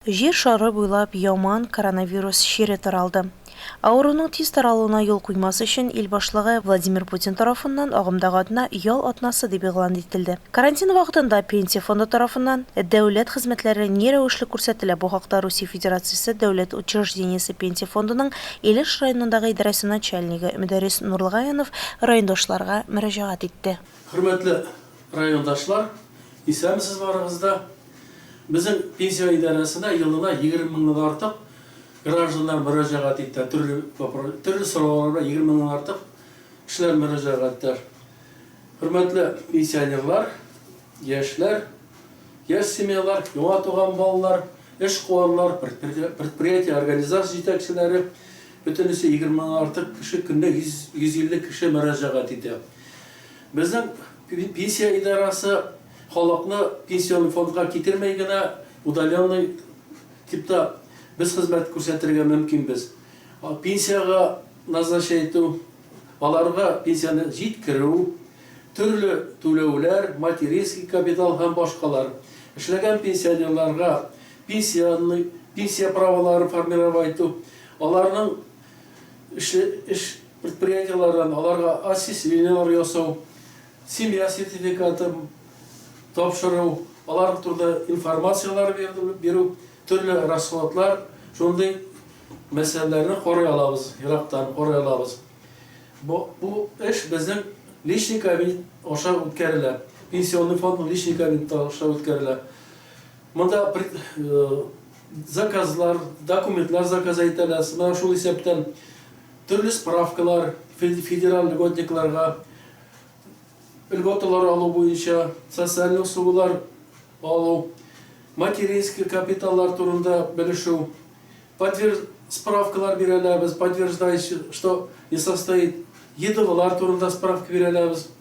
Җир шары буйлап яман коронавирус чире таралды. Авыруның тиз таралуына юл куймас өчен ил башлыгы Владимир Путин тарафыннан агымдагы атна ял атнасы дип игълан ителде. Карантин вакытында Пенсия фонды тарафыннан дәүләт хезмәтләре ни рәвешле күрсәтелә, бу хакта Русия Федерациясе дәүләт учреждениесе Пенсия фондының Илеш районындагы идарәсе начальнигы Мөдәррис Нурлыгаянов райондашларга мөрәҗәгать итте. Хөрмәтле райондашлар, исәнмесез барыгыз да. Безнең пенсия идарәсенә елына 20 меңнән артык гражданнар мөрәҗәгать итә, төрле төрле сораулар белән 20 меңнән артык кешеләр мөрәҗәгать итә. Хөрмәтле пенсионерлар, яшьләр, яшь семьялар, яңа туган балалар, эшкуарлар, предприятие, организация җитәкчеләре, бөтенесе 20 меңнән артык кеше көненә 100, 150 кеше мөрәҗәгать итә. Безнең пенсия идарәсе халыкны пенсионный фондка китермәй генә удаленный типта без хезмәт күрсәтергә мөмкинбез. Пенсиягә назначать итү, аларга пенсияне җиткерү, төрле түләүләр, материнский капитал һәм башкалар. Эшләгән пенсионерларга пенсионный, пенсия праваларын формировать итү, аларның эшле, эш предприятиеләрдән аларга отчислениеләр ясау, семья сертификаты тапшыру, алар турында информацияләр бирү, төрле расходлар, шундый мәсьәләләрне карый алабыз, ерактан карый алабыз. Бу, бу эш безнең личный кабинет аша үткәрелә. Пенсионный фондның личный кабинеты аша үткәрелә. Монда заказлар, документлар заказ итәләсез. Менә шул исәптән төрле справкалар федераль льготникларга, льготалар алу буенча, социаль услугалар алу, материнский капиталлар турында белешү, подтвер справкалар бирә алабыз, подтверждающий, что не состоит, ЕДВлар турында справка бирә алабыз.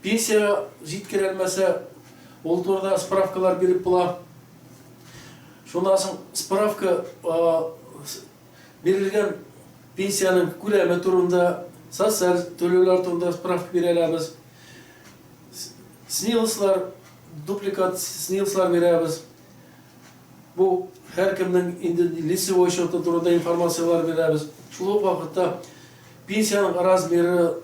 Пенсия җиткерелмәсә, ул турыда справкалар биреп була. Шуннан соң справка бирелгән пенсиянең күләме турында, социаль түләүләр турында справка бирә алабыз. СНИЛСлар, дупликат СНИЛСлар бирәбез. Бу һәркемнең инде лицевой счеты турында информацияләр бирәбез. Шул ук вакытта пенсиянең размеры,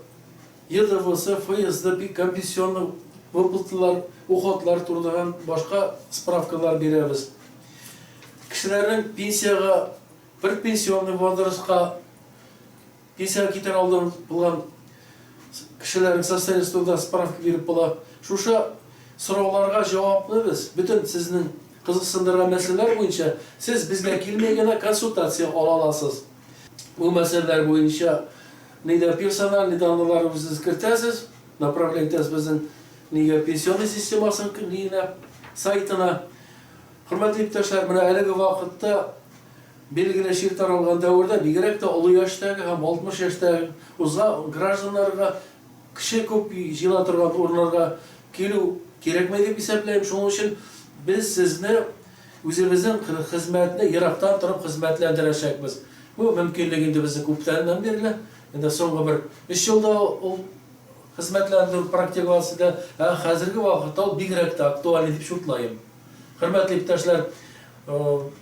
ЕДВсы, ФСД, компенсионный выплаталар, уходлар турында һәм башка справкалар бирәбез. Кешеләрнең пенсиягә, предпенсионный возрастка, пенсиягә китәр алдын булган кешеләрнең состояниесе турында справка биреп була. Шушы сорауларга җавапны без бөтен сезнең кызыксындырган мәсьәләләр буенча сез безгә килмәй генә консультация ала аласыз. Бу мәсьәләләр буенча нидә персональный данныйларыбызны кертәсез, направлять итәсез безнең нигә пенсионный системасын нигенә сайтына. Хөрмәтле иптәшләр, менә әлеге вакытта билгеле чир таралган дәвердә бигрәк тә олы яшьтәге һәм 60 яшьтәге узган гражданнарга кеше күп җыела торган урыннарга килү кирәкми дип исәпләйм. Шуның өчен без сезне үзебезнең хезмәтне ерактан торып хезмәтләндерәчәкбез. Бу мөмкинлек инде безнең күптәннән бирле, инде соңгы бер өч елда ул хезмәтләндерү практикасы, ә хәзерге вакытта ул бигрәк тә актуальный дип шутлаем. Хөрмәтле иптәшләр,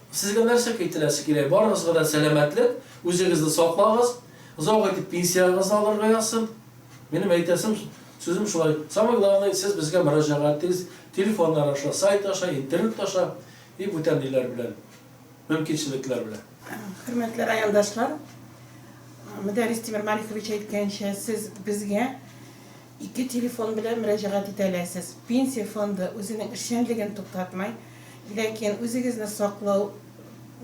сезгә нәрсә әйтеләсе килә? Барыгызга да сәламәтлек, үзегезне саклагыз, озак итеп пенсиягезне алырга язсын. Минем әйтәсем сүзем шулай. Самое главное, сез безгә мөрәҗәгать итегез, телефоннар аша, сайт аша, интернет аша и бүтән ниләр белән, мөмкинчелекләр белән. Хөрмәтле райондашлар, Мөдәррис Тимермаликович әйткәнчә, сез безгә ике телефон белән мөрәҗәгать итә аласыз. Пенсия фонды үзенең эшчәнлеген туктатмый, ләкин үзегезне саклау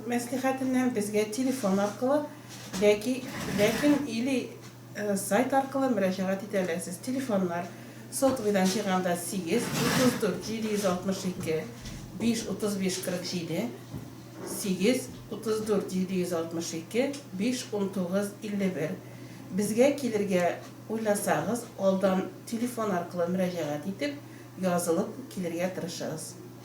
мәслихәтеннән безгә телефон аркылы яки ләкин или сайт аркылы мөрәҗәгать итә аласыз. Телефоннар, сотовыйдан җыйганда 8 34 762 5 35 47, 8 34 762 5 19 51. Безгә килергә Уйласагыз, алдан телефон аркылы мөрәҗәгать итеп, язылып килергә тырышыгыз.